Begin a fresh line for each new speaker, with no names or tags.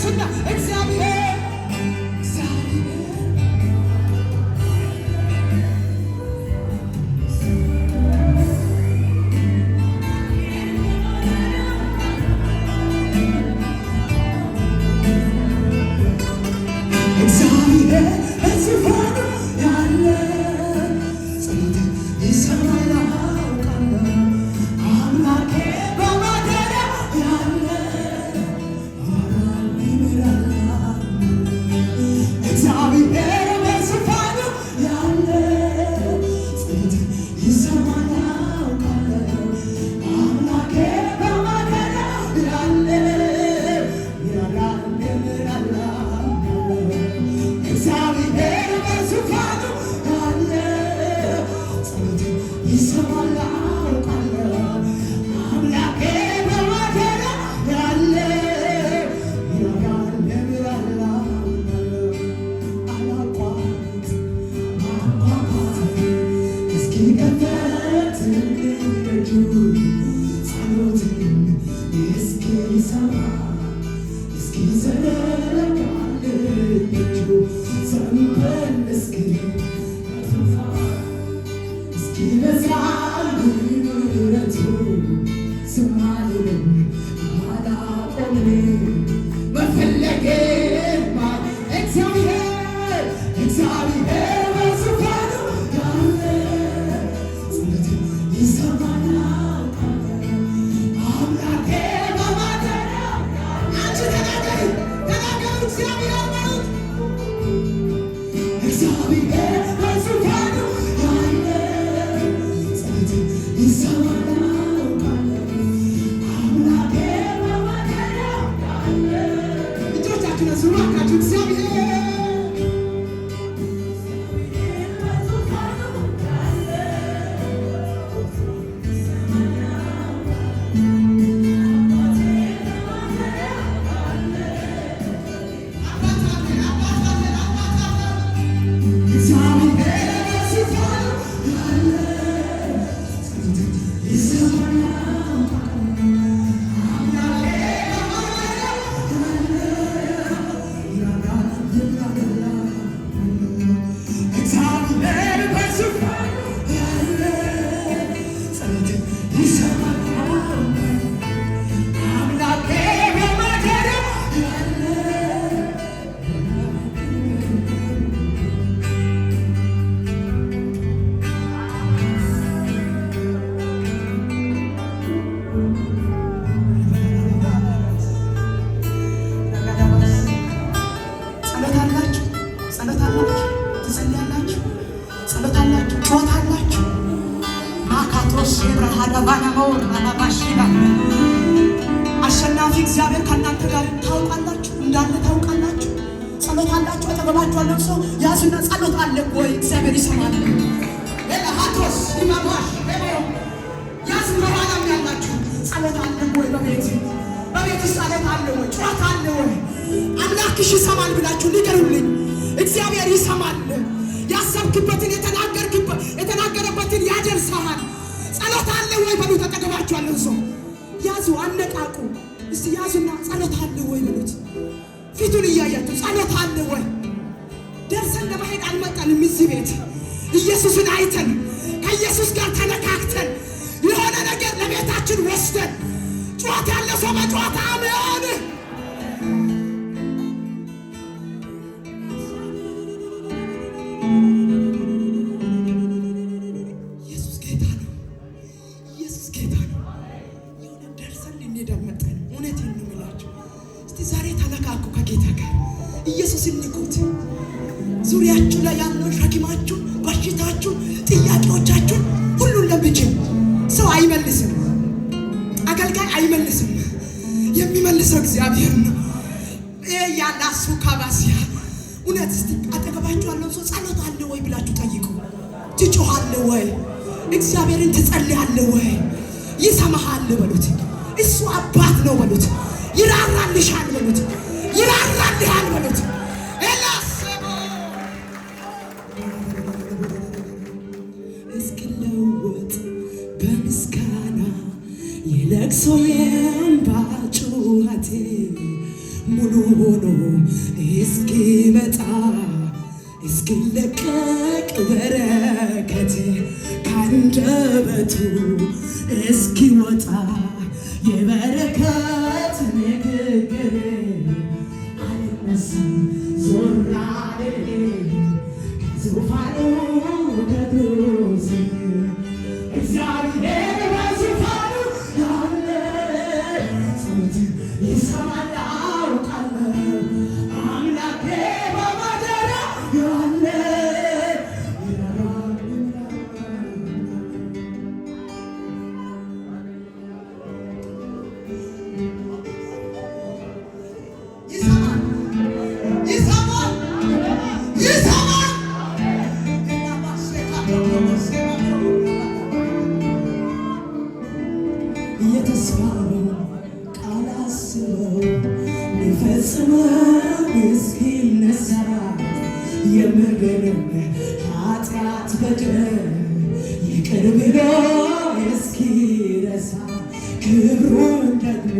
አንሱና እግዚአብሔር እግዚአብሔር እግዚአብሔር በዙፋኑ ያለ ጸሎቴን ይሰማል አውቃለሁ። አምላኬ በማደሪያው ያለ ይምራል። እግዚአብሔር በዙፋኑ ያለ ጸሎቴን ይሰማል አውቃለሁ። አምላኬ በማደሪያው ያለ ይራራል ይምራል። እግዚአብሔር በዙፋኑ ያለ ጸሎቴን ይሰማል አውቃለሁ። አምላኬ በማደሪያው ያለ ይራራል ይምራል። አላቋርጥ ማንኳኳት እስኪከፈትልኝ ደጁ ጸሎቴን እስኪሰማ እስኪዘረጋልኝ እጁ ዘንበል እስኪል እስኪበዛልኝ ምሕረቱ ዝም አልልም አላቆምም መፈለጌን እግዚአብሔር እግዚአብሔር በዙፋኑ ያለ ጸሎቴን ይሰማል አውቃለሁ። አምላኬ በማደሪያው አንቺ ተናገሪ ተናገሩ እግዚአብሔር በሉት። እግዚአብሔር በዙፋኑ ያለ ጸሎቴን ይሰማል አውቃለሁ። አምላኬ በማደሪያው ያለ እጆቻችሁን አንሱ እባካችሁ። እግዚአብሔር በዙፋኑ ያለ አባት አለን፣ አባት አለን፣ አባት አለን። እግዚአብሔር በዙፋኑ ያለ ጸሎቴን ይሰማል አውቃለሁ። አምላኬ በማደሪያው ያለ ይራራል ይምራል። እግዚአብሔር በዙፋኑ ያለ ጸሎቴን ይሰማል አምላኬ በማደሪያው ያለ። ጸሎት አላችሁ? ጸሎት አላችሁ? ትጸልያላችሁ? ጸሎት አላችሁ? ጩኸት አላችሁ? ማካቶስ ብርሃዳባናመው አላባሽላ አሸናፊ እግዚአብሔር ከእናንተ ጋር ታውቃላችሁ፣ እንዳለ ታውቃላችሁ። ጸሎት አላችሁ? አጠገባችሁ ያለው ሰው ያዙና ጸሎት አለ ወይ? እግዚአብሔር ይሰማል። ኤላሃቶስ ኢማማሽ ያዙ። በኋላም ያላችሁ ጸሎት አለ ወይ? በቤት ውስጥ ጸሎት አለ ወይ? ጩኸት አለ ወይ? አምላክሽ ይሰማል ብላችሁ ንገሩልኝ። እግዚአብሔር ይሰማል። ያሰብክበትን የተናገረበትን ያደርሰሃል። ጸሎት አለ ወይ በሉት። አጠገባችሁ ያለው ሰው ያዙ፣ አነቃቁ። እስቲ ያዙና ጸሎት አለ ወይ በሉት። ፊቱን እያያችሁ ጸሎት አለ ወይ? ደርሰን ለመሄድ አልመጣንም እዚህ ቤት። ኢየሱስን አይተን ከኢየሱስ ጋር ተነካክተን የሆነ ነገር ለቤታችን ወስደን ጩኸት ያለ ሰው በጩኸት አሜን። ኢየሱስ ጌታ ነው። ኢየሱስ ጌታ ነው። የሆነ ደርሰን ልንሄድ አልመጣንም። እውነቴን ነው የምላችሁ። እስቲ ዛሬ ተነካኩ ከጌታ ጋር። ኢየሱስን ንኩት። ዙሪያችሁ ላይ ያለውን ሸክማችሁን፣ በሽታችሁን፣ ጥያቄዎቻችሁን ሁሉን ለሚችል ሰው አይመልስም። አገልጋይ አይመልስም። የሚመልሰው እግዚአብሔር ነው። ያላሱ ካባሲያ እውነት እስቲ አጠገባችሁ ያለውን ሰው ጸሎት አለ ወይ ብላችሁ ጠይቁ። ትጮኻለህ ወይ? እግዚአብሔርን ትጸልያለህ ወይ? ይሰማሃል በሉት። እሱ አባት ነው በሉት። ይራራልሻል በሉት። ይራራልሃል በሉት። ኤላሰቦ እስክለወጥ በምስጋና የለቅሶ የእንባ ጩኸቴ ሙሉ ሆኖ እስኪመጣ፣ እስኪለቀቅ በረከት ካንደበቱ እስኪወጣ የበረከት ንግግር፣ አልነሳም፣ ዞር አልልም ከዙፋኑ ከእግሩ ስር። እግዚአብሔር በዙፋኑ ያለ ጸሎትን ይሰማል አውቃለሁ። አምላኬ በማደሪያው ያለ ይራራል። ይሰማል፣ ይሰማል፣ ይሰማል። የተስፋውን ቃል አስበው ሊፈጽመው እስኪነሳ፣ የምድርን ኃጢአት በደል ይቅር ብሎ እስኪረሳ፣ ክብሩን ደግሞ